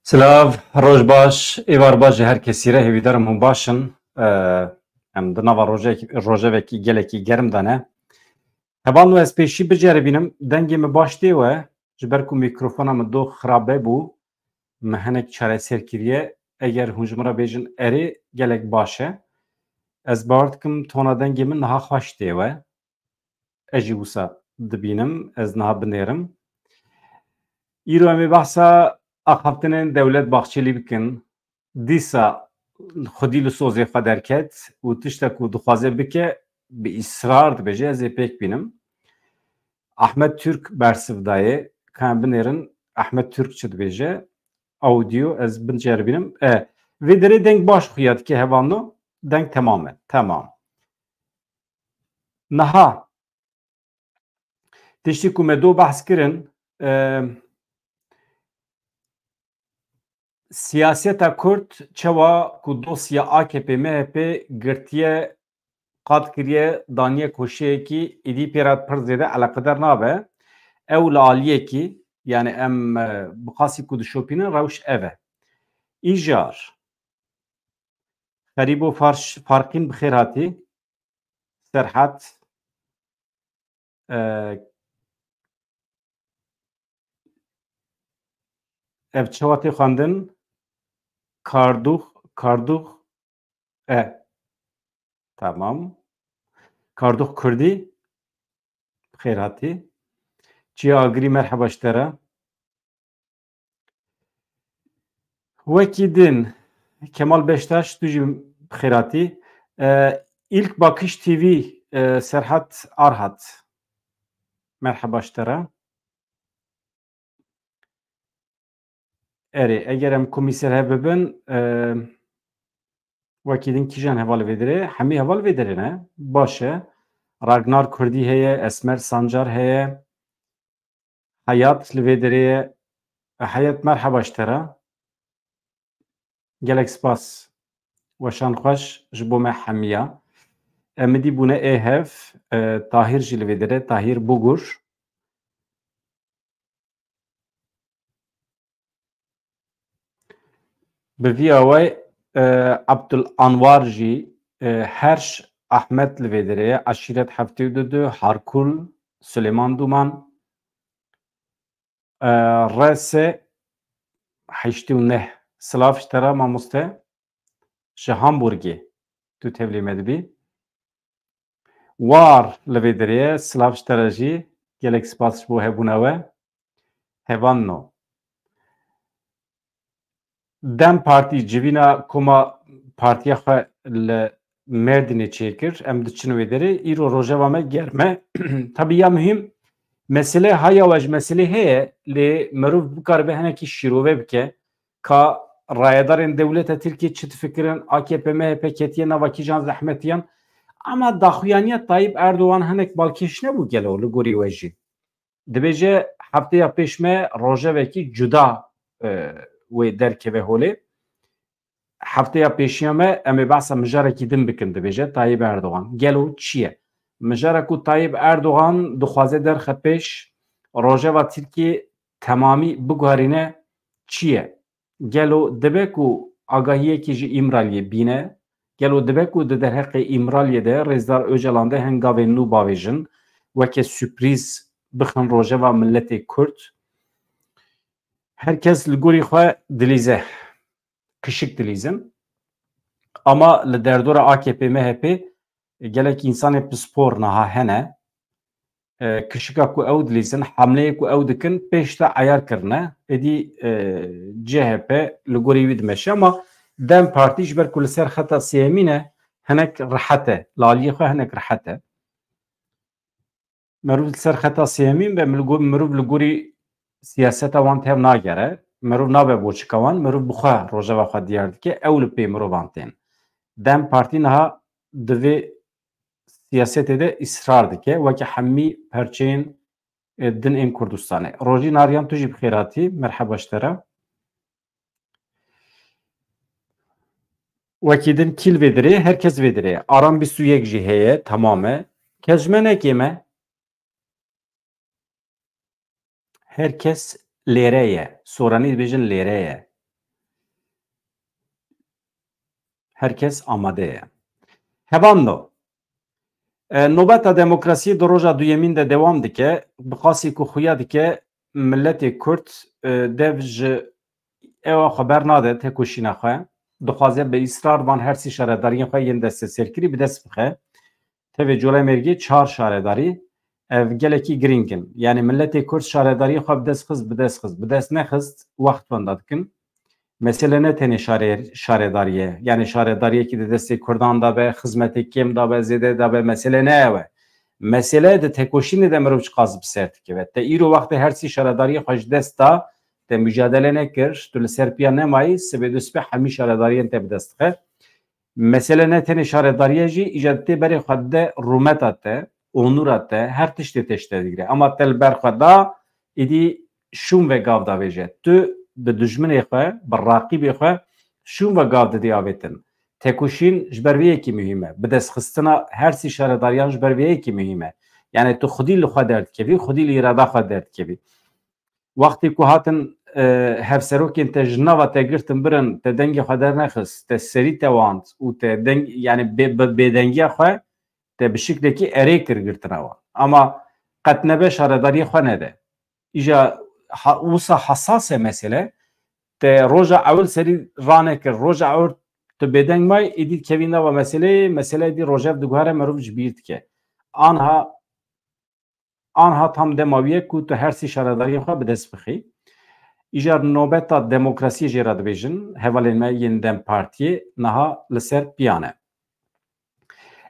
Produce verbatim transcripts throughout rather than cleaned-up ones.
Silav, roj baş, êvar baş ji her kesî re, hêvîdarim hûn baş in. Eee, em di nava rojek-, rojevekî gelekî germ de ne. Hevalno, ez pêşî biceribînim, dengê min baş tê we, ji ber ku mîkrofona min doh xirabe bû, min hinek çareser kiriye. Eger hûn ji min re bêjin erê, gelek baş e. Ez bawer dikim tona dengê min niha xweş tê we. Ez jî wisa dibînim, ez niha binêrim. Îro em ê behsa axaftinên Dewlet Bahçelî bikin. Dîsa xwedî li sozê xwe derket û tişta ku dixwaze bike, bi îsrar dibêje, ez ê pêk bînim. Ahmet Türk bersiv dayê, ka em binêrin, Ahmet Türk çi dibêje? Audio, ez biceribînim. E, vê derê deng baş xuya dike, hevalno, deng temam e. Temam. Niha, tiştî ku me do behs kirin, e, siyaseta Kurd çawa ku dosya A K P M H P girtiye, qat kiriye, daniye koşeyekî, êdî pê re pir zêde eleqedar nabe. Ew li aliyekî, yani em, e, bi qasî ku dişopînin, rewş ev e. Îjar. Xerîbo Farş-, Farqîn, bi xêr hatî. Serhat. E, ev çawa tê xwendin? Kardûx, Kardûx. E. Tamam. Kardûx Kurdî. Bi xêr hatî. Çiya Agirî, merheba ji te re. Wekî din, Kemal Beştaş, tu jî bi xêr hatî. E, İlk Bakış T V, e, Serhat Arhat. Merheba ji te re. Erê, eger em komîser hev bibin, e, wekî din kîjan heval vê derê? Hemî heval vê derê ne? Baş e. Ragnar Kurdî heye, Esmer Sancar heye. Heyat li vê derê ye. E, Heyat, merheba ji te re. Gelek spas. Weşan xweş ji bo me hemiya. Em dî bûne ê hev, e, Tahîr jî li vê derê, Tahîr Bugur. Bi vî awayî, e, Abdul Anwar jî, e, Herş Ahmet li vê derê ye, Eşîret heftê û du, Harkul, Suleyman Duman, e, R S heştê û neh. Silav ji te re mamoste. Ji Hamburgê tu tevlî me dibî. War li vê derê ye, silav ji te re jî. Gelek spas ji bo hebûna we. Hevanno. DEM Partî civîna koma partiya xwe li Mêrdînê çêkir. Em diçin wê derê. Îro rojeva me germ e. Tabî ya muhîm mesele haya we ji meselê heye, lê mirov bikaribe hinekî şîrove bike. Ka rayedarên dewleta Tirkiyê çi difikirin, A K P M H P ketiye nava kîjan zehmetiyan. Ama daxuyaniya Tayyip Erdogan hinek balkêş nebû gelo li gorî we jî? Dibêje, hefteya pêş me rojevekî cuda, e, wê derkeve holê. Hefteya pêşiya me em ê behsa mijarekî din bikin, dibêje Tayyip Erdogan. Gelo çi ye? Mijara ku Tayyip Erdogan dixwaze derxe pêş, rojeva Tirkiyê temamî biguherîne çi ye? Gelo dibe ku agahiyekî ji Îmraliyê bîne? Gelo dibe ku di derheqê Îmraliyê de Rêzdar Ocalan de hin gavên nû bavêjin, weke sürprîz bixin rojeva miletê Kurd? Her kes li gorî xwe dilîze, kişik dilîzin. Ama li derdora A K P M H P gelek însanê pispor niha hene. E, kişika ku ew dilîzin, hemleyê ku ew dikin, pêş de eyar kirine. Êdî, e, C H P li gorî wî dimeşe, ama DEM Partî ji ber ku li ser xeta sêyemîn e, hinek rehet e. Li aliyê xwe hinek rehet e. Mirov li ser xeta sêyemîn be, mil-, mirov li gorî siyaseta wan tev nagere. Mirov nabe boçika wan, mirov bi xwe rojeva xwe diyar dike, ew li pê mirovan tên. DEM Partî niha di vê siyasetê de îsrar dike, weke hemî perçeyên, e, din ên Kurdistanê. Rojî Nariyan, tu jî bi xêr hatî, merheba ji te re. Wekî din kî li vê derê, her kes vê derê ye. Aram bîst û yek jî heye, temam e. Kes ji me nekêm e. Her kes lêre ye. Soranî dibêjin lêre ye. Her kes amade ye. Hevando. E, nobeta demokrasiyê di roja duyemîn de dewam dike. Bi qasî ku xuya dike, miletê Kurd, e, dev ji ewa xwe bernade, tekoşîna xwe. Dixwaze bi îsrar van her sî şaredariyên xwe yên desteserkirî bi dest bixe. Tevê Colemêrgê çar şaredarî, ev gelekî girîng in. Yanî miletê Kurd şaredariyê xwe bi dest xist, bi dest xist, bi dest nexist, wext wenda dikin. Mesele ne tenê şare-, şaredarî ye. Yanî şaredariyekî di destê Kurdan de be, xizmetê kêm de be, zêde de be, mesele ne ew e. Mesele di tekoşînê de mirov çiqas bi ser dikeve. Te îro wextê her sî şaredariyê xwe ji dest da, te mujadele nekir, tu li ser piya nemayî, sibê du sibê hemî şaredariyên te bi dest dixe. Mesele ne tenê şaredariyê jî, îca tê berê xwe de rûmeta te, onûra te, her tiştê te ji te digire. Ama te li ber xwe da, îdî şûn ve gav davêje. Tu bi dijminê xwe, bi raqîbê xwe şûn ve gav didî avêtin. Tekoşîn ji ber vê yekî muhîm e. Bidestxistina her sî şaredariyan ji ber vê yekî muhîm e. Yani tu xwedî li xwe derdikevî, xwedî li îrada xwe derdikevî. Wextê ku hatin, e, hevserokên te ji nava te girtin birin, te dengê xwe dernexist, te serî tewand û te deng, yani bê-, bi-, bêdengiya xwe te bi şiklekî erê kir girtina wan. Ama qet nebe şaredariyê xwe nede. Îja ha-, wisa hesas e mesele. Te roja ewil serî ranekir, roja ewil tu bêdeng may, êdî dikevî nava meseleyê, mesele êdî rojev diguhere, merov ji bîr dike. Anha, anha tam dema wî ye ku tu her sî şaredariyên xwe bi dest bixî. Îja nobeta demokrasiyê jê re dibêjin, hevalên me yên DEM Partiyê niha li ser piyan e.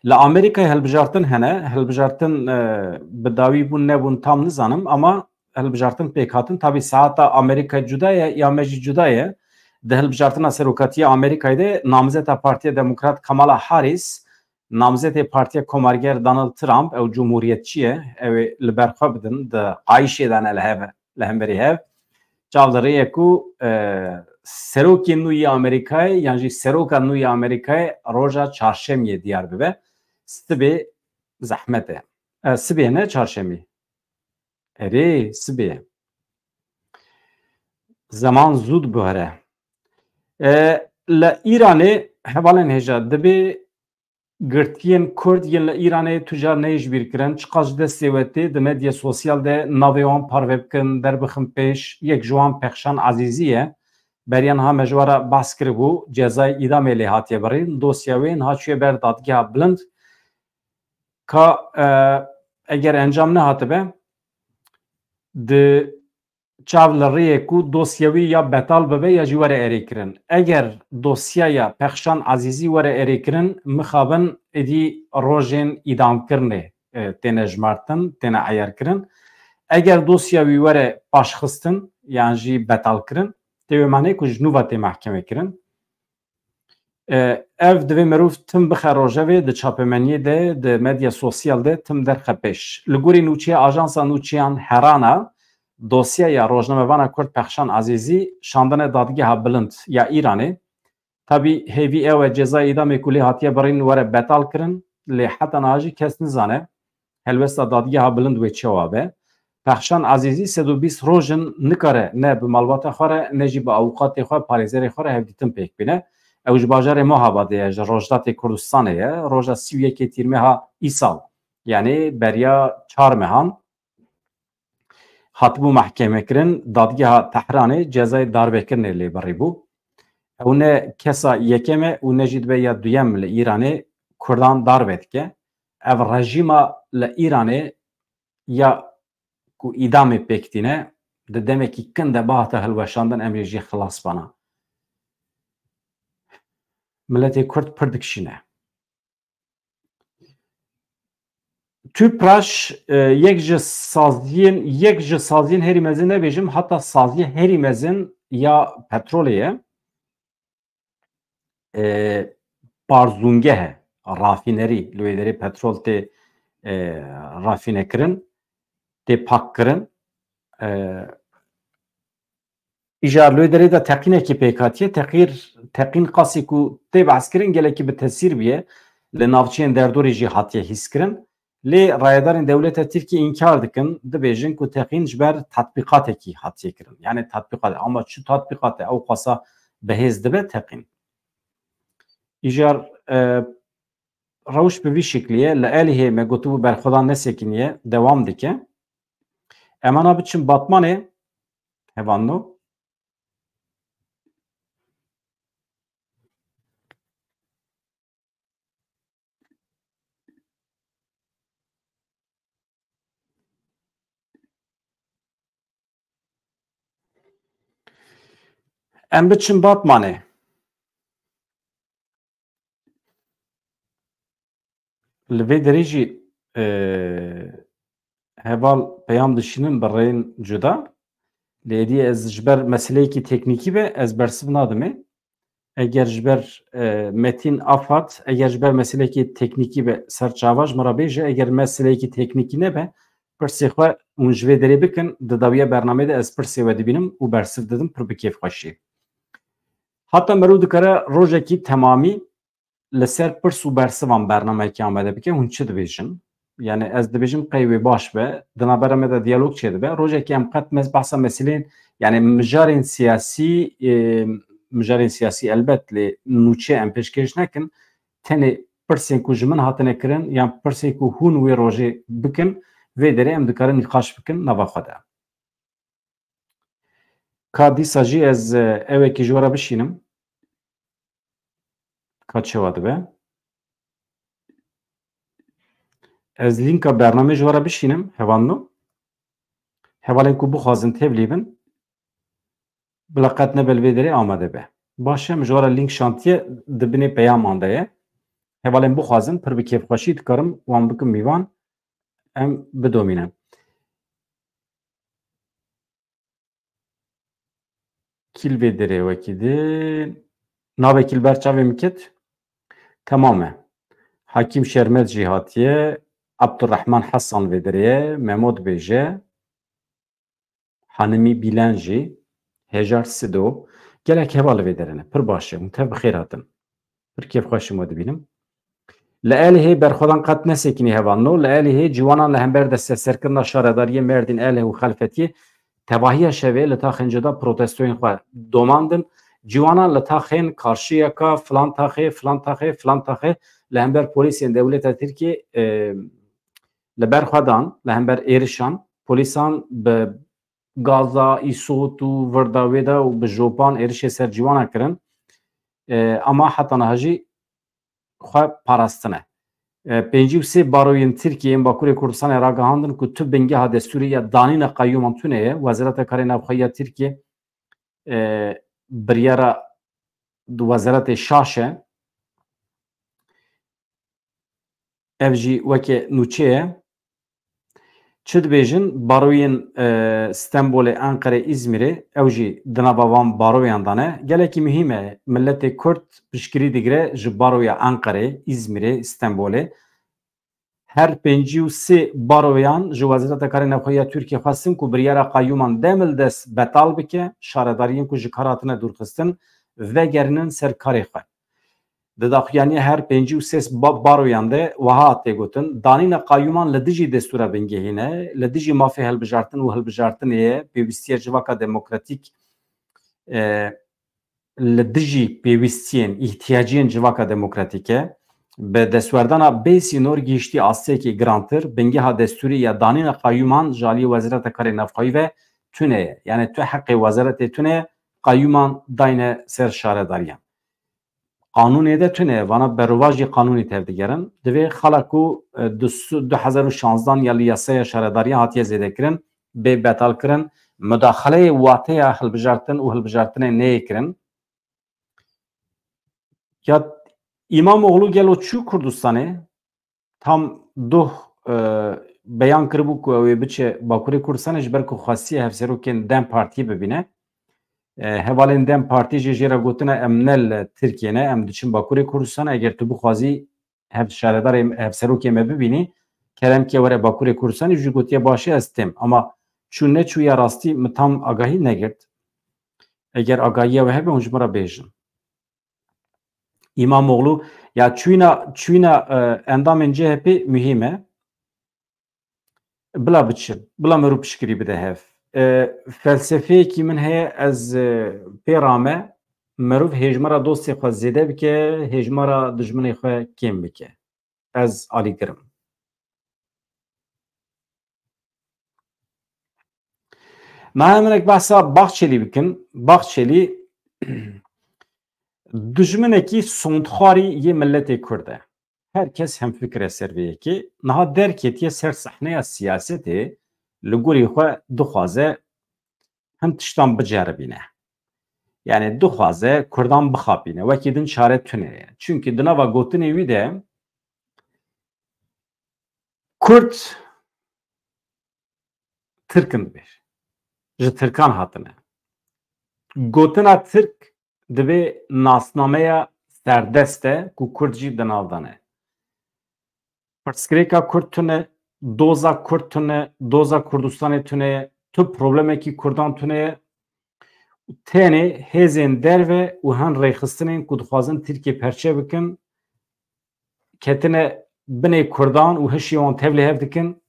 Li Amerîkayê hilbijartin hene, hilbijartin, e, bi dawî bûn nebûn tam nizanim, ama hilbijartin pêk hatin. Tabî saeta Amerîka cuda ye, ya me jî cuda ye. Di hilbijartina serokatiya Amerîkayê de namzeta Partiya Demokrat Kamala Harris, namzetê Partiya Komarger Donald Trump, ew cumhuriyetçî ye, ew ê li ber xwe bidin, di qayîşê de ne li hev, li hemberî hev. Çav li rê ye ku, e, serokê nû yê Amerîkayê yan jî seroka nû yê Amerîkayê roja çarşemiyê diyar bibe. Sibê zehmet e. E, sibê ne çarşemî. Erê, sibê. Zeman zû diguhere. E, li Îranê hevalên hêja dibê girtiyên Kurd yên li Îranê tu car neyê ji bîr kirin, çiqas ji destê we tê, di medya sosyal de navê wan parve bikin, derbixin pêş, yek ji wan Pexşan Ezîzî ye. Beriya niha me ji we re behs kiribû, cezayê îdamê lê hatiye birîn, dosya wê niha çûye ber dadgeha bilind. Ka, e, eger encam nehatibe, di çav li rê ye ku dosya wî ya betal bibe ya jî were erêkirin. Eger dosyaya Pexşan Ezîzî were erêkirin, mixabin êdî rojên îdamkirinê, e, têne jimartin, têne eyarkirin. Eger dosya wî were paşxistin yan jî betalkirin, tê wê manê ku ji nû ve tê mehkemekirin. E, ev divê merov tim bixe rojevê, di çapemeniyê de, di medya sosyal de tim derxe pêş. Li gorî nûçeya Ajansa Nûçeyan Herana, dosyaya rojnamevana Kurd Pexşan Ezîzî şandine Dadgeha Bilind ya Îranê. Tabî hêvî ew e cezayê îdamê ku lê hatiye birîn were betal kirin, lê heta niha jî kes nizane helwesta Dadgeha Bilind wê çawa be. Pexşan Ezîzî sed û bîst roj in nikare ne bi malbata xwe re ne jî bi avûkatê xwe, parêzerê xwe re hevdîtin pêk bîne. Ew ji bajarê Mohabadê ye, ji Rojdatê Kurdistanê ye. Roja sî û yekê Tîrmeha îsal, yanî beriya çar mehan, hatibû mehkemekirin, dadgeha Tehranê cezayê darvekirinê lê birî bû. Ew ne kesa yekem e û ne jî dibe ya duyem li Îranê Kurdan darve dike. Ev rejîma li Îranê ya ku îdamê pêk tîne, di demekî kin de bihate hilweşandin, em ê jê xilas bana. Miletê Kurd pir dikişîne. Tüpraş, e, yek ji saziyên, yek ji saziyên herî mezin nebêjim, heta saziya herî mezin ya petrolê ye. E, parzûngeh e, rafînerî, li wê derê petrol tê, e, rafînekirin, tê pakkirin. E, Îja li wê derê de teqînekî pêk hatiye. Teqîr, teqîn qasî ku tê behskirin gelekî bi tesîr bûye. Li navçeyên derdorê jî hatiye hîskirin. Lê rayedarên dewleta Tirkiyê înkar dikin, dibêjin ku teqîn ji ber tatbîqatekî hatiye kirin. Yani tatbîqat, ama çi tatbîqat e? Ew xwasa bi hêz dibe teqîn. Îcar e, rewş bi vî şeklî ye. Li Elihê me gotibû berxwedan nesekiniye, dewam dike. Em ana biçin Batmanê, hevalno. Em biçin Batmanê. Li vê derê jî, e, heval peyam dişînin bi rêyên cuda. Lê êdî ez ji ber meseleyekî teknîkî be, ez bersiv nadim ê. Eger ji ber, e, Metîn Afat, eger ji ber meseleyekî teknîkî be ser çava ji min re bêje, eger meseleyekî teknîkî nebe, pirsê xwe hûn ji vê derê bikin, di dawiya bernameyê de ez pirsê we dibînim û bersiv didim pir bi kêfxweşî. Heta meriv dikare rojekî temamî li ser pirs û bersivan bernameyekê amade bike, hûn çi dibêjin? Yani ez dibêjim qey wê baş be, di navbera me de diyalog çêdibe. Rojekê em qet mes-, behsa meselên, yani mijarên siyasî, e, mijarên siyasî elbet lê nûçe em pêşkêş nekin. Tenê pirsên ku ji min hatine kirin, yan pirsên ku hûn wê rojê bikin, vê derê em dikarin nîqaş bikin nava xwe de. Ka dîsa jî ez, e, ewekî ji we re bişînim. Ka çawa dibe? Ez lînka bernamê ji we re bişînim, hevalno. Hevalên ku bixwazin tevlî bin, bila qet nebe li vê derê amade be. Baş e, min ji we re lînk şantiye di binê peyaman de ye. Hevalên bixwazin, pir bi kêfxweşî dikarim wan bikim mîvan, em bidomînin. Kî li vê derê wekî din? Navekî li ber çavê min ket. Temam e. Hakîm Şermet jî hatiye. Abdurrahman Hasan vê derê ye. Memo dibêje. Hanimî Bîlen jî. Hejar Sido. Gelek heval li vê derê ne. Pir baş e. Hûn tev bi xêr hatin. Pir kêfxweş im we dibînim. Li Elihê berxwedan qet nesekinî hevalno. Li Elihê ciwanan li hember desteserkirina şaredariyê Mêrdîn, Elih û Xelfetiyê tevahiya şevê li taxên cuda protestoyên xwe domandin. Ciwanan li taxên Karşıyaka, filan taxê, filan taxê, filan taxê li hember polîsên dewleta Tirkiyê, e, li ber xwe dan, li hember êrişan, polîsan bi gaza, îsot û virda wê de û bi jopan êrişê ser ciwanan kirin. E, ama heta niha jî xwe parastine. E, pêncî û sê baroyên Tirkiyê yên Bakurê Kurdistanê ragihandin ku tu bingeha destûrî ya danîna qeyûman tune ye. Wezareta Karê Navxwe ya Tirkiyê, e, biryara di wezaretê şaş e. Ev jî weke nûçe ye. Çi dibêjin? Baroyên, e, Stenbolê, Enqerê, Îzmîrê, ew jî di nava van baroyan de ne. Gelekî muhîm e. Miletê Kurd piştgirî digire ji baroya Enqerê, Îzmîrê, Stenbolê. Her pêncî û sê baroyan ji Wezareta Karê Navxwe ya Tirkiyê xwestin ku biryara qeyûman demildest betal bike, şaredariyên ku ji kar hatine dûrxistin, vegerînin ser karê xwe. Di daxuyaniya her pêncî û sê ba-, baroyan de wiha tê gotin, danîna qeyûman li dijî destûra bingehîn e, li dijî mafê hilbijartin û hilbijartinê ye, pêwîstiya civaka demokratîk, e, li dijî pêwîstiyên, îhtiyaciyên civaka demokratîk e. Bi destwerdana bê sînor gihiştî asteyekî girantir, bingeha destûrî ya danîna qeyûman ji aliyê Wezareta Karê Navxweyî ve tune ye. Yani tu heqê wezaretê tune ye, qeyûman dayne ser şaredariyan. Qanûnê de tune, vana berovajî qanûnî tevdigerin. Divê xala ku, e, du, du hezar û şanzdan ya li yasaya şaredariya hatiye zêdekirin, bê betalkirin, mudaxaleyê wateya hilbijartin û hilbijartinê neyê kirin. Ya Îmamoğlu gelo çû Kurdistanê? Tam doh, e, beyan kiribû ku ew ê biçe Bakurê Kurdistanê ji ber ku xwestiye hevserokên DEM Partiyê bibîne. E, hevalên DEM Partiyê jî jê re gotine, em ne li Tirkiyê ne, em diçin Bakurê Kurdistanê. Eger tu bixwazî hev şaredarê, hevserokê me bibînî, kerem ke were Bakurê Kurdistanê. Jî gotiye, baş e, ez têm. Ama çû neçû ya rastî min tam agahî negirt. Eger agahiya we hebe, hûn ji min re bêjin. Îmamoğlu, ya çûyîna, çûyîna, e, endamên C H P muhîm e. Bila biçin, bila mirov piştgirî bide hev. E, felsefeyekî min heye, ez, e, pê rame, Mirov hêjmara dostê xwe zêde bike, hêjmara dijminê xwe kêm bike. Ez alîgir im. Niha em hinek behsa Bahçelî bikin. Bahçelî dijminekî sondxwarî yê miletê Kurd e. Her kes hemfikir e ser vê yekê. Niha derketiye ser sehneya siyasetê, li gorî xwe dixwaze hin tiştan biceribîne. Yani dixwaze Kurdan bixapîne. Wekî din çare tune ye. Çimkî di nava gotinê wî de Kurd Tirk in dibêje. Ji Tirkan hatine. Gotina Tirk divê nasnameya serdest e ku Kurd jî di nav de ne. Pirsgirêka Kurd tune, doza Kurd tune, doza Kurdistanê tune ye, tu problemekî Kurdan tune ye. Tenê hêzên derve û hin rêxistinên ku dixwazin Tirkiye perçe bikin, ketine binê Kurdan û hişê wan tevlî hev dikin,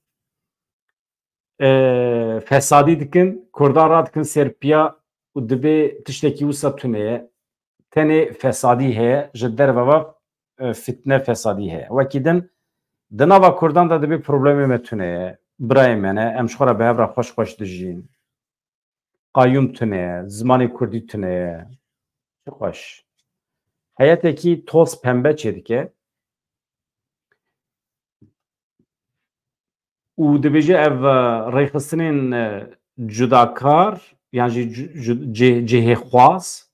e, fesadî dikin, Kurdan radikin ser piya û dibê tiştekî wisa tune ye. Tenê fesadî heye, ji derve ve, e, fitne fesadî heye. Wekî din, di nava Kurdan de dibê problemê me tune ye, birayê me ne, em ji xwe re bi hev re xweş xweş dijîn. Qayûm tune ye, zimanê Kurdî tune ye. Çi xweş. Heyetekî toz pembe çêdike û dibêje ev, e, rêxistinên, e, cudakar yan jî cu-, cu-, cê-, cihêxwaz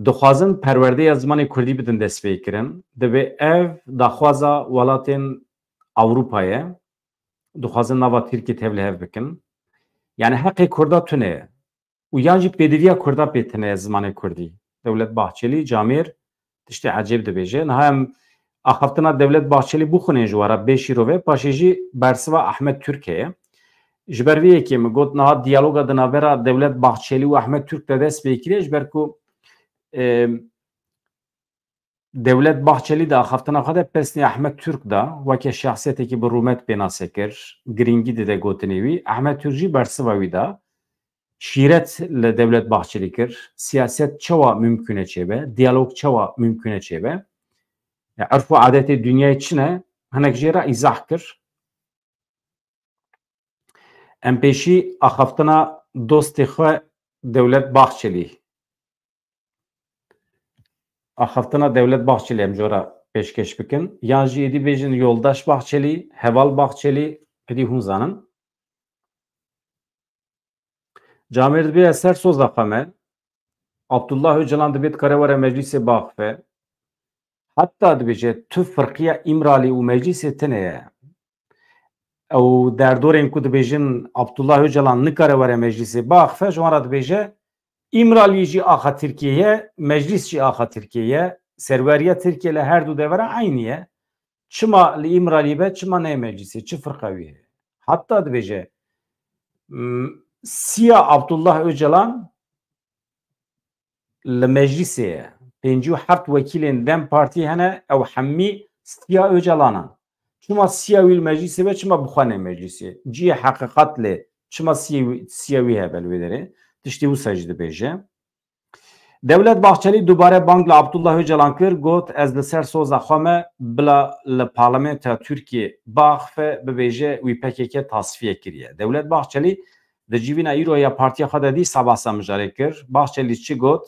dixwazin perwerdeya zimanê Kurdî bidin destpêkirin. Divê ev daxwaza welatên Ewropa ye. Dixwazin nava Tirkiyê tevlihev bikin. Yani heqê Kurda tune ye. Û yan jî pêdiviya Kurda pê tune ye zimanê Kurdî. Dewlet Bahçelî camêr tiştê ecêb dibêje. Niha em axaftina Dewlet Bahçelî bixwînin ji we re bê şîrove, paşê jî bersiva Ahmet Türk heye. Ji ber vê yekê min got, niha diyaloga di navbera Dewlet Bahçelî û Ahmet Türk de dest pê kiriye, ji ber ku, e, Dewlet Bahçelî di axaftina xwe de pesnê Ahmet Türk da, weke şexsiyetekî bi rûmet pênase kir, girîngî dide gotinê wî. Ahmet Türk jî bersiva wî da. Şîret li Dewlet Bahçelî kir. Siyaset çawa mimkûn e çêbe? Diyalog çawa mimkûn e çêbe? Ya, erf û adetê dinyayê çi ne? Hinek jê re îzah kir. Em pêşî axaftina dostê xwe Dewlet Bahçelî. Axaftina Dewlet Bahçelî em jora pêşkêş bikin. Yan jî êdî bêjin yoldaş Bahçelî, heval Bahçelî, êdî hûn zanin. Camêr dibê ez ser soza xwe me. Abdullah Öcalan dibê dikare were meclîsê biaxife. Heta dibêje tu firqiya Îmralî û meclîsê tune ye. Ew derdorên ku dibêjin Abdullah Öcalan nikare were meclîsê biaxife, ji wan re dibêje Îmralî jî axa Tirkiyê ye, meclîs jî axa Tirkiyê ye. Serweriya Tirkiye li her du devera eynî ye. Çima li Îmralî be, çima neyê meclîsê? Çi firqa wî heye? Heta dibêje, m, siya Abdullah Öcalan li meclîsê ye. Pêncî û heft wekîlên DEM Partî hene, ew hemî siya Öcalan in. Çima siya wî li meclîsê be, çima bi xwe neyê meclîsê? Cihê heqîqet lê, çima siyê wî, siya wî hebe li wê derê? Tiştê wisa jî dibêje. Dewlet Bahçelî dubare bang li Abdullah Öcalan kir, got, ez li ser soza xwe me, bila li parlamentoya Tirkiyê biaxife, bibêje wî P K K tasfiye kiriye. Dewlet Bahçelî di civîna îro ya partiya xwe de dîsa behsa mijarê kir. Bahçelî çi got?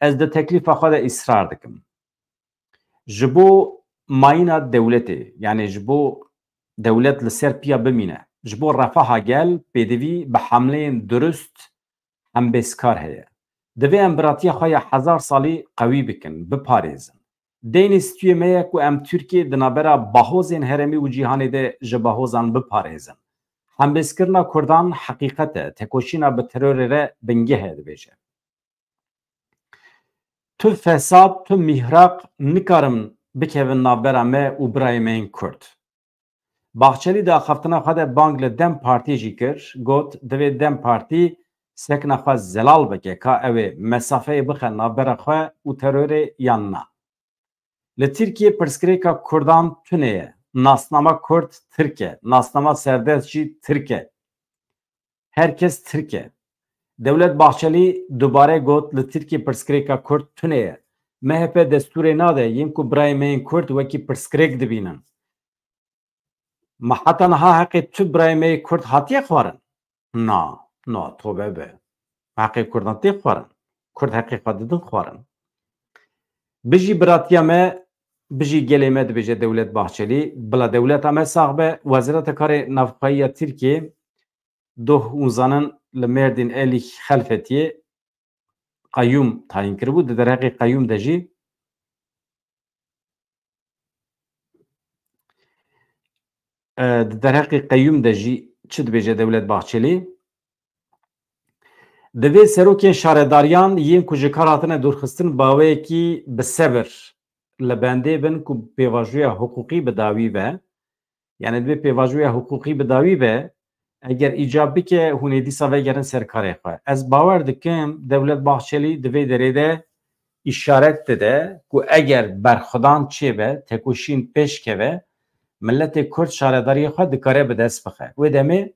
Ez di teklîfa xwe de îsrar dikim. Ji bo mayîna dewletê, yani ji bo dewlet li ser piya bimîne, ji bo refaha gel pêdivî bi hemleyên durust hembêzkar heye. Divê em biratiya xwe ya hezar salî qewî bikin, biparêzin. Deynê stûyê me ye ku em Tirkiyê di navbera bahozên herêmî û cîhanê de ji bahozan biparêzin. Hembêzkirina Kurdan heqîqet e, tekoşîna bi terorê re bingeh e, dibêje. Tu fesad, tu mîhraq nikarin bikevin navbera me û birayê me yên Kurd. Bahçelî di axaftina xwe de bang li DEM Partî jî kir, got, divê DEM Partî sekna xwe zelal bike, ka ew ê mesafeyê bixe navbera xwe û terorê yan na. Li Tirkiyê pirsgirêka Kurdan tune ye. Nasnama Kurd Tirk e. Nasnama serdest jî Tirk e. Her kes Tirk e. Dewlet Bahçelî dubare got, li Tirkiyê pirsgirêka Kurd tune ye. M H P destûrê nade yên ku birayê me yên Kurd wekî pirsgirêk dibînin. Ma heta niha heqê tu birayê me yê Kurd hatiye xwarin? Na, na, tobe be. Heqê Kurdan tê xwarin. Kurd heqê xwe didin xwarin. Bijî biratiya me, bijî gelê me, dibêje Dewlet Bahçelî. Bila dewleta me sax be. Wezareta Karê Navxweyî ya Tirkiyê doh û zanin li Mêrdîn Elî Xelfetiyê qeyûm tayîn kiribû. Di derheqê qeyûm de jî E, di derheqê qeyûm de jî çi dibêje Dewlet Bahçelî? Divê serokên şaredariyan yên ku ji kar hatine dûrxistin bi awayekî bi sebir li bendê bin ku pêvajoya hiqûqî bi dawî be. Yani divê pêvajoya hiqûqî bi dawî be. Eger îcab bike, hûn ê dîsa vegerin ser karê xwe. Ez bawer dikim Dewlet Bahçelî di vê derê de îşaret dide ku eger berxwedan çêbe, tekoşîn pêş keve, miletê Kurd şaredariyê xwe dikare bi dest bixe. Wê demê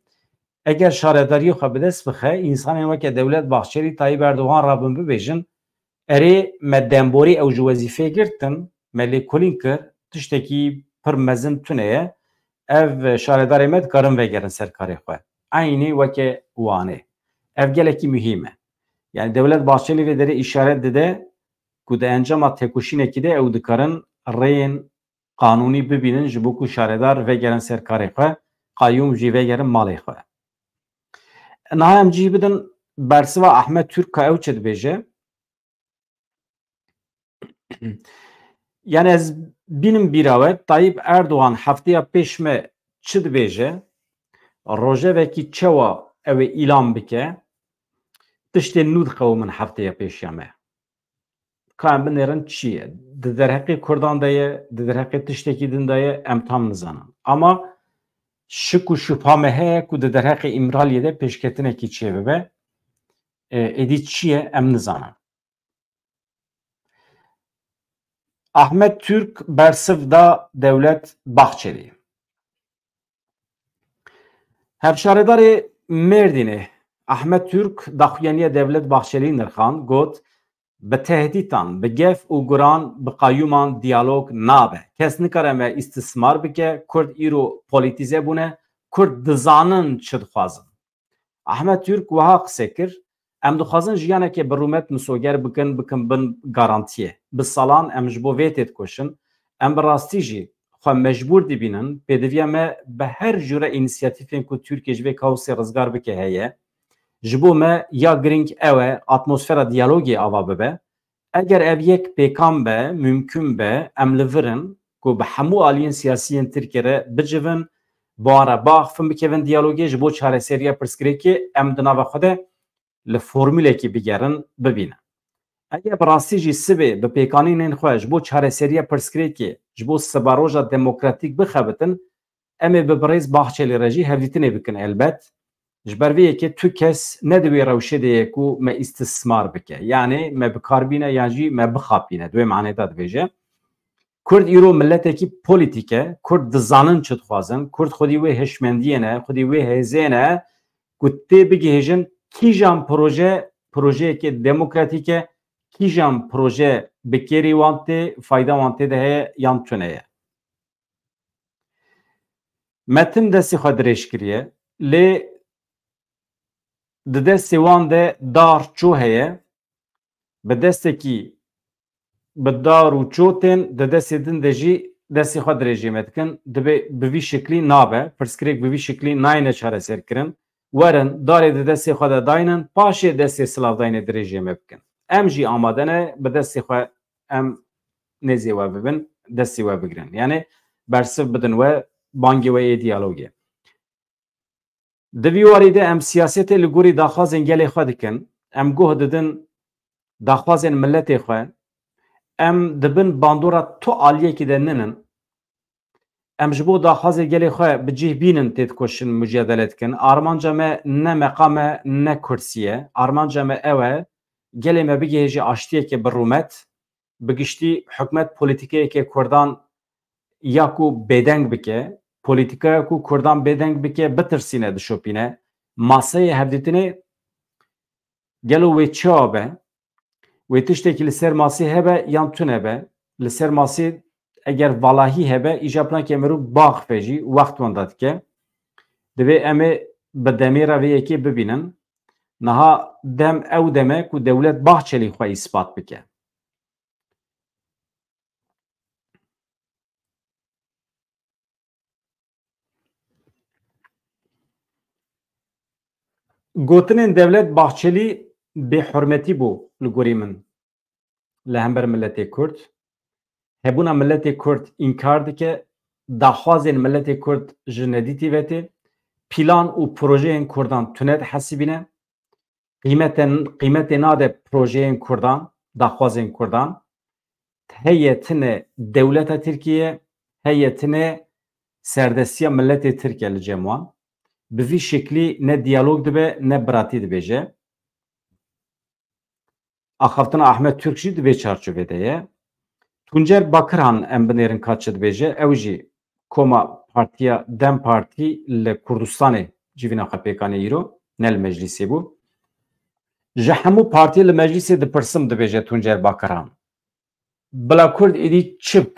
eger şaredariyê xwe bi dest bixe, însanên weke Dewlet Bahçelî, Tayyip Erdogan rabin bibêjin, erê me demborî ew ji wezîfeyê girtin, me lêkolîn kir, tiştekî pir mezin tune ye, ev şaredarê me dikarin vegerin ser karê xwe. Eynî weke Wanê. Ev gelekî muhîm e. Yani Dewlet Bahçelî vê derê îşaret dide ku di encama tekoşînekî de ew dikarin rêyên qanûnî bibînin ji bo ku şaredar vegerin ser karê xwe, qeyûm jî vegerin malê xwe. Niha em cî bidin bersiva Ahmet Türk ka ew çi dibêje. Yani ez bînim bîra we, Tayyip Erdogan hefteya pêş me çi dibêje, rojevekî çawa ew ê îlan bike, tiştên nû diqewimin hefteya pêşiya me. Ka em binêrin çi ye? Di derheqê Kurdan de ye, di derheqê tiştekî din de ye, em tam nizanin. Ama şik û şubha me heye ku di derheqê Îmraliyê de pêşketinekî çêbibe. E, êdî çi ye, em nizanin. Ahmet Türk bersiv da Dewlet Bahçelî. Hevşaredarê Mêrdînê Ahmet Türk daxuyaniya Dewlet Bahçelî nirxand, got, bi tehdîtan, bi gef û guran, bi qayûman diyalog nabe. Kes nikare me îstismar bike, Kurd îro polîtîze bûne, Kurd dizanin çi dixwazin. Ahmet Türk wiha qise kir, em dixwazin jiyaneke bi rûmet misoger bikin, bikin bin garantiyê. Bi salan em ji bo vê têdikoşin. Em bi rastî jî xwe mecbûr dibînin, pêdiviya me bi her jûre înîsiyatîfên ku Tirkiye ji vê kaosê rizgar bike heye. Ji bo me ya girîng ew e, atmosfera diyalogê ava bibe. Eger ev yek pêkan be, mumkin be, em li vir in ku bi hemû aliyên siyasî yên Tirkiye re bicivin, bi wan re biaxifin, bikevin diyalogê, ji bo çareseriya pirsgirêkê em di nava xwe de li formûlekî bigerin, bibînin. Eger bi rastî jî sibê bi pêkanînên xwe ji bo çareseriya pirsgirêkê, ji bo siberoja demokratîk bixebitin, em ê bi birêz Bahçelî re jî hevdîtinê bikin elbet. Ji ber vê yekê tu kes ne di wê rewşê de ye ku me îstismar bike. Yanî me bi kar bîne yan jî me bixapîne. Di wê manê de dibêje. Kurd îro miletekî polîtîk e. Kurd dizanin çi dixwazin. Kurd xwedî wê hişmendiyê ne, xwedî wê hêzê ne ku tê bigihêjin kîjan proje, projeyeke demokratîk e, kîjan proje bi kêrî wan tê, fayda wan tê de heye yan tune ye. Me tim destê xwe dirêj kiriye, lê di destê wan de dar ço heye, bi destekî bi dar û ço tên, di destê din de jî destê xwe dirêjê me dikin, dibê bi vî şiklî nabe, pirsgirêk bi vî şiklî nayêne çareserkirin. Werin, darê di destê xwe de daynin, paşê destê silavdayînê dirêjê me bikin. Em jî amade ne, bi destê xwe em nêzê we bibin, destê we bigirin. Yani bersiv bidin we, bangê we yê diyalogê. Di vî warî de em siyasetê li gorî daxwazên gelê xwe dikin. Em guh didin daxwazên miletê xwe. Em di bin bandora tu aliyekî de ninin. Em ji bo daxwazê gelê xwe bi cih bînin têdikoşin, mucadele dikin. Armanca me ne meqam e, ne kursî ye. Armanca me ew e, gelê me bigihêje aştiyeke bi rûmet. Bi giştî hikûmet polîtîkeyeke Kurdan ya ku bêdeng bike, polîtîkaya ku Kurdan bêdeng bike, bitirsîne, dişopîne. Maseyê hevdîtinê Gelo wê çawa be? Wê tiştekî li ser masê hebe yan tune be? Li ser masê eger valahî hebe, îja pinakê merû baxfe jî wext wenda dike. Divê em ê bi demê re vê yekê bibînin. Niha dem ew dem e ku Dewlet Bahçelî xwe îspat bike. Gotinên Dewlet Bahçelî bêhurmetî bû li gorî min li hember miletê Kurd. Hebûna miletê Kurd înkar dike, daxwazên miletê Kurd ji nedîtî ve tê, pîlan û projeyên Kurdan tune dihesibîne. Qîmete, qîmetê nade projeyên Kurdan, daxwazên Kurdan. Heye tine dewleta Tirkiye, heye tine serdestiya miletê Tirk e li cem wan. Bi vî şeklî ne diyalog dibe, ne biratî dibêje. Axaftina Ahmet Türk jî di vê çarçovê de ye. Tuncer Bakirhan em binêrin ka çi dibêje. Ew jî koma partiya dem Partî li Kurdistanê civîna xwe pêk anî îro, ne li meclîsê bû. Ji hemû partiyê li meclîsê dipirsim, dibêje Tuncer Bakirhan. Bila Kurd êdî çi bik?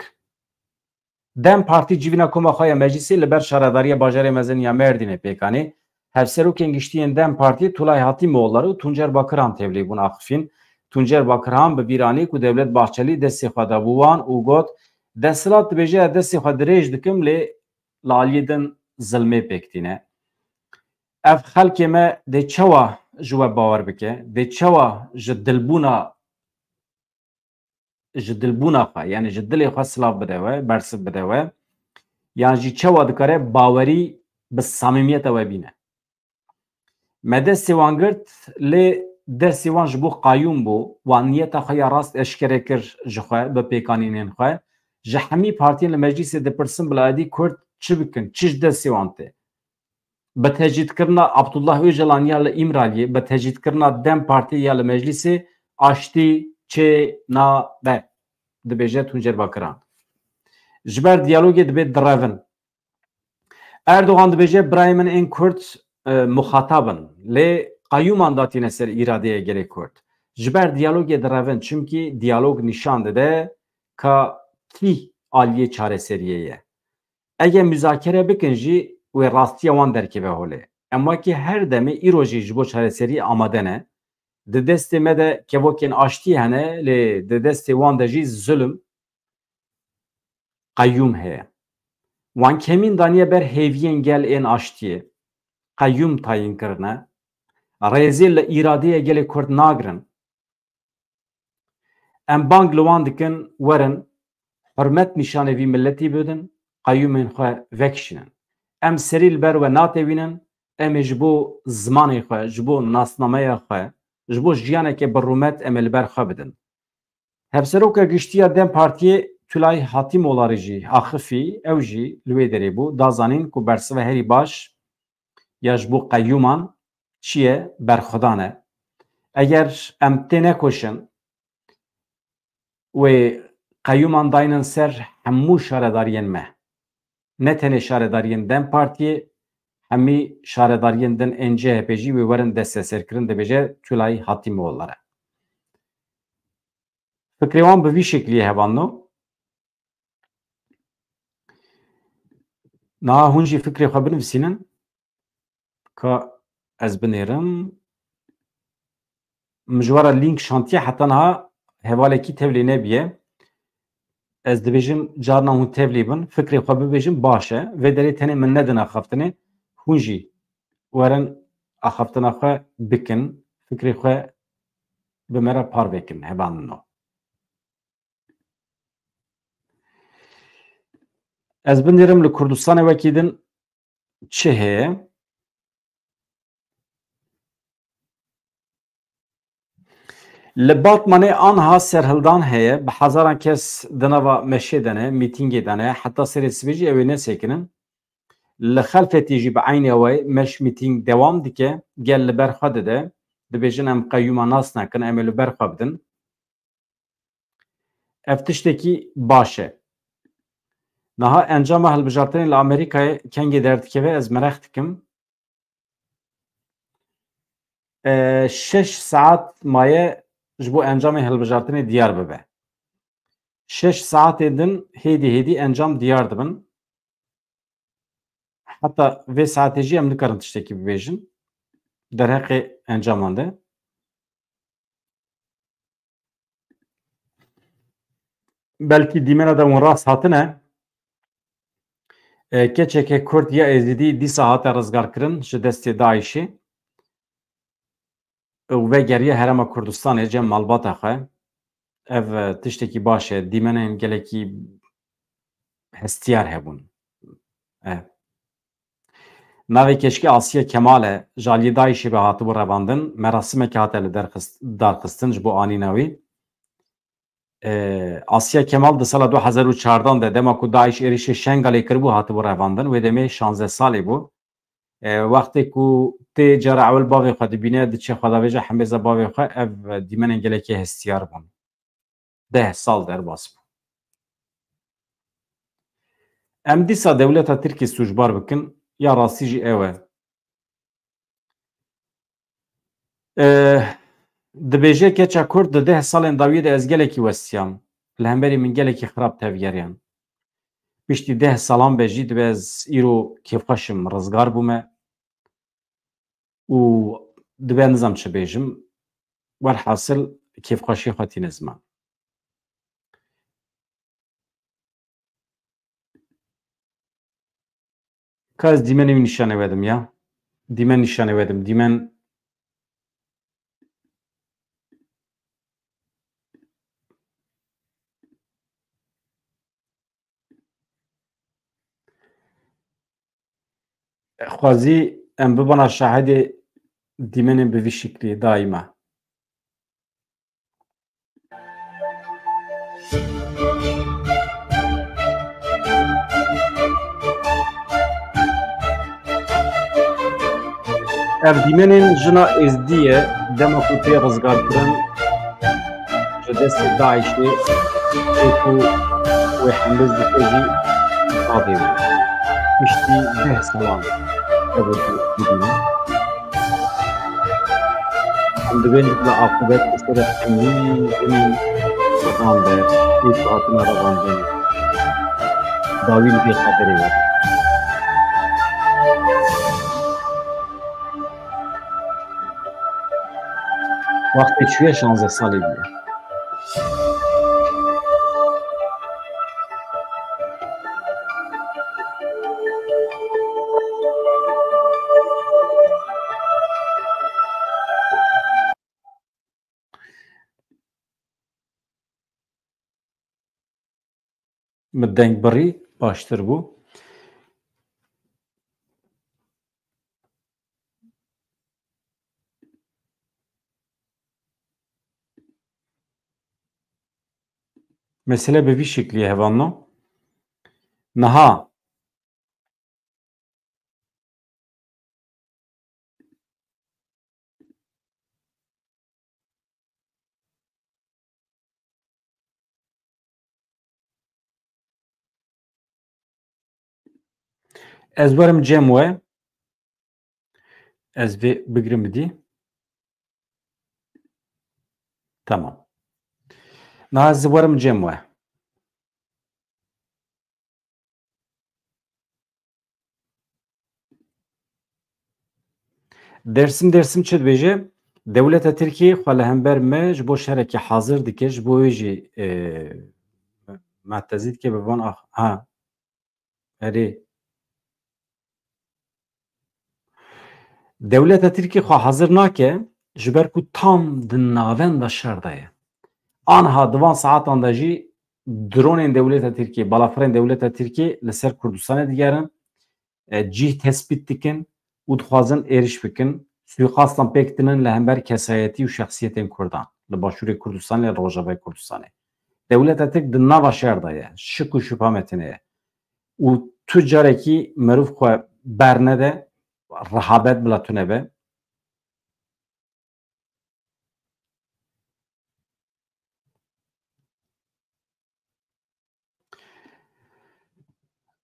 dem Partî civîna koma xwe ya meclîsê li ber şaredariya bajarê mezin ya Mêrdînê pêk anî. Hevserokên giştî yên dem Partî Tulay Hatîmoğulları û Tuncer Bakirhan tevlî bûn axifîn. Tuncer Bakirhan bi bîr anî ku Dewlet Bahçelî destê xwe dabû wan û got, Desthilat dibêje ez destê xwe dirêj dikim, lê li aliyê din zilmê pêk tîne. Ev xelkê me dê çawa ji we bawer bike? Dê çawa ji dilbûna ji dilbûna xwe, yanî ji dilê xwe silav bide we, bersiv bide we, yan jî çawa dikare bawerî bi samîmiyeta we bîne. Me destê wan girt, lê destê wan ji bo qayûm bû, wan niyeta xwe ya rast eşkere kir ji xwe, bi pêkanînên xwe. Ji hemî partiyên li meclîsê dipirsin, bila êdî Kurd çi bikin, çi ji destê wan tê? Bi tecrîdkirina Abdullah Ocalan ya li Îmraliyê, bi tecrîdkirina dem Partî ya li meclîsê aştî çê nabe, dibêje Tuncer Bakiran. Ji ber diyalogê dibê direvin. Erdogan dibêje, birayê min ên Kurd, e, muxatab in. Lê qeyûman datîne ser îradeya gelê Kurd. Ji ber diyalogê direvin, çimkî diyalog nîşan dide ka kî aliyê çareseriyê ye. Eger muzakere bikin jî wê rastiya wan derkeve holê. Em wekî her demê îro jî ji bo çareseriyê amade ne. Di destê me de kevokên aştiyê hene, lê di destê wan de jî zulm, qeyûm heye. Wan kemîn daniye ber hêviyên gel ên aştiyê, qeyûm tayîn kirine. Rêzê li îradeya gelê Kurd nagirin. Em bang li wan dikin, werin, hurmet nîşanê vî miletî bidin, qeyûmên xwe vekişînin. Em serî li ber we natewînin, em ê ji bo zimanê xwe, ji bo nasnameya xwe, ji bo jiyaneke bi rûmet em ê li ber xwe bidin. Hevseroka Giştî ya dem Partiyê Tulay Hatîmoğulları jî axifî, ew jî li wê derê bû, da zanîn ku bersiva herî baş ya ji bo qeyûman çi ye, berxwedan e. Eger em tênekoşin, wê qeyûman daynin ser hemû şaredariyên me. Ne tenê şaredariyên dem Partiyê, hemî şaredariyên din ên C H P jî wê werin desteserkirin, dibêje Tulay Hatîmoğulları. Fikrê wan bi vî şekliyê hevalno. Niha hûn jî fikrê xwe binivîsînin. Ka ez binêrim. Min ji we re lînk şantiye, heta niha hevalekî tevlî nebiye. Ez dibêjim carna hûn tevlî bin, fikrê xwe bibêjin baş e. Vê derê tenê min nedin axaftinê. Hûn jî werin axaftina xwe bikin, fikrê xwe bi me re parve kin, hevalno. Ez binêrim li Kurdistanê wekî din çi heye? Li Batmanê anha serhildan heye, bi hezaran kes di nava meşê de ne, mîtîngê de ne, heta serê sibê jî ew ê nesekinin. Li Xelfetê jî bi eynê wê meş mîtîng dewam dike, gel li ber xwe dide, dibêjin em qeyûma nas nakin, em ê li ber xwe bidin. Ev tiştekî baş e. Niha encama hilbijartinê li Amerîkayê kengê derdikeve, ez mereq dikim. e, şeş saet maye ji bo encamê hilbijartinê diyar bibe. Şeş saetê din hêdî hêdî encam diyar dibin. Heta vê saetê jî em nikarin tiştekî bibêjin derheqê encaman de. Belkî dîmena de hûn rast hatine. E, keçeke Kurd ya Êzidî dîsa hate rizgarkirin ji destê DAIŞê û vegeriye Herêma Kurdistanê cem malbata xwe. Ev, e, tiştekî baş e. Dîmenên gelekî hestiyar hebûn. E. Navê keçikê Asiye Kemal e. Ji aliyê DAIŞê ve hatibû revandin. Merasimekê hate li derxist-, darxistin ji bo anîna wî. E, Asiye Kemal di sala du hezar û çardan de dema ku DAIŞ êrişê Şengalê kiribû hatibû revandin. Wê demê şanzdeh salê bû. E, wextê ku tê cara ewil bavê xwe dibîne, diçe xwe davêje hembêza bavê xwe, ev dîmenên gelekî hestiyar bûn. Deh sal derbas bû. Em dîsa dewleta Tirkî sûcbar bikin, ya rastî jî ew e. E, dibêje keça Kurd di deh salên dawiyê de ez gelekî westiyam. Li hemberî min gelekî xirab tevgeriyan. Piştî deh salan be jî dibe ez îro kêfxweş im, rizgar bûme û dibe nizam çi bêjim. Werhasil kêfxweşiyê xwe tîne ziman. Ka ez dîmenê wî nîşanê we dim ya. Dîmen nîşanê we dim. Dîmen xwezî em bibana şahidê dîmenên bi vî şiklî daîma. Ev dîmenên jina Êzdî ye, dema ku tê rizgarkirin ji destê DAIŞê, ê ku wê hembêz dike jî bavê wî. Piştî deh salan ev dibînin. Em dibên bila aqibet li ser hemî jinên Kurdan be, ê ku hatine revandin, dawî li vê qederê were. Wextê çûye şanzdeh salî bûye. Min deng birî, baştir bû. Mesele bi vî şeklî ye, hevalno. Niha Ez werim cem we. Ez vê bigrim dî. Tamam. Na ez werim cem we. Dersim, Dersim çi dibêje? Dewleta Tirkiyê xwe li hember me ji bo şerekî hazir dike, ji bo wê jî, e, me tezî dike bi van ax-, ha. Erê. Dewleta Tirkî xwe hazir nake, ji ber ku tam di navenda şer de ye. Anha di van saetan de jî dronên dewleta Tirkî, balafirên dewleta Tirkî li ser Kurdistanê digerin, e, cîh tespît dikin û dixwazin êriş bikin. Suîqastan pêk tinin li hember kesayetî û şexsiyetên Kurdan li Başûrê Kurdistanê, li Rojavayê Kurdistanê. Dewleta Tirk di nava şer de ye. Şik û şubha me tine ye. Û tu carekî meriv xwe bernede, rehabet bila tune be.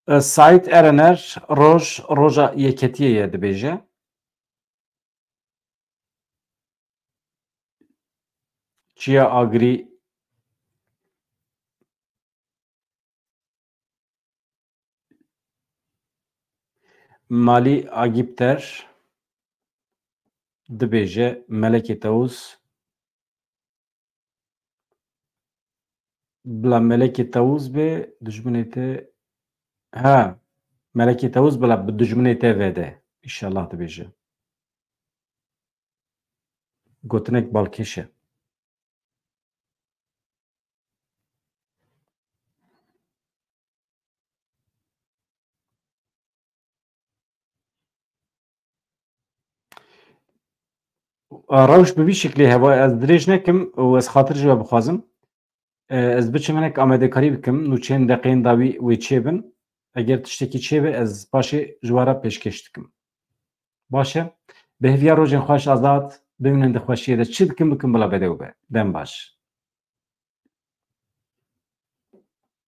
E, Saîd Erener, roj, roja yeketiyê ye dibêje. Çiya Agirî, Malî Agîpter dibêje, Melekê Tewûz, bila Melekê Tewûz bê, dijminê te, ha, Melekê Tewûz bila bi dijminê te vede, înşallah dibêje. Gotinek balkêş e. Rewş bi vî şiklî heva, ez dirêj nekim û ez xatir ji we bixwazim. E, ez biçim hinek amadekarî bikim, nûçeyên deqeyên dawî wê çêbin. Eger tiştekî çêbe, ez paşê ji we re pêşkêş dikim. Baş e. Bi hêviya rojên xweş, Azad, bimînin di xweşiyê de. Çi dikim bikim, bila bedew be. Dem baş.